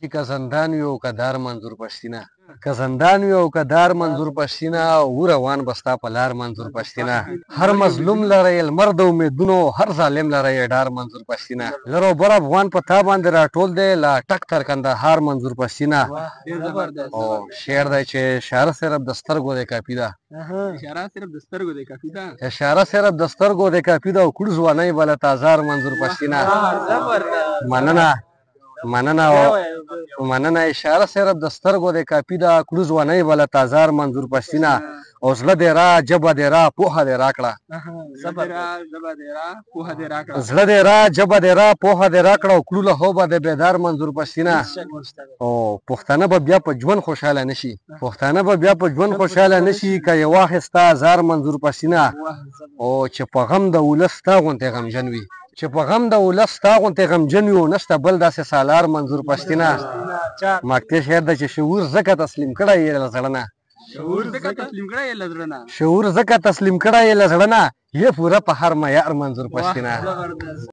چې که زندان وي او که دار منظور پښتینه، که زندان وي او که دار منظور پښتینه، و روان به ستا په لار منظور پښتینه. هر مظلوم لره یې لمر د امیدونو، هر ظالم لره یې ډار منظور پښتینه. لر او بر افغان په تا باندې راټول دی، له اټک تر کندهار منظور پښتینه. او شعر دی چې اشاره صرف د سترګو دی کافي ده. اشاره صرف د سترګو دی کافي ده. اشاره صرف د سترګو دی کافي ده، او کړ ځوانۍ به له تازار منظور پښتینه. مننه مننه مننه. اشاره صرف د سترګو دی کافي ده، کړو ځوانۍ به له تازار منظور پښتینه. او زړه دې را، ژبه دې را، پوهه دې راکړه. زړه دې را، ژبه دې را، پوهه دې راکړه، او کړو له خوبه دې بیدار منظور پښتینه. او پښتانه به بیا په ژوند خوشحاله نشي، پښتانه به بیا په ژوند خوشحاله نشي که یې واخیسته زار منظور پښتینه. او چې په غم د ولس ستا غوندې غمجن وي، چې په غم د ولس ستا غوندې غمجن وي، او نشته بل داسې سالار منظور پښتینه. مکتې شعر ده چې شعور ځکه تسلیم کړی یې له زړه نه، شعور ځکه تسلیم کړی یې له زړه نه، شعور ځکه تسلیم کړی یې له زړه نه، یې پوره په هر معیار منظور پښتینه.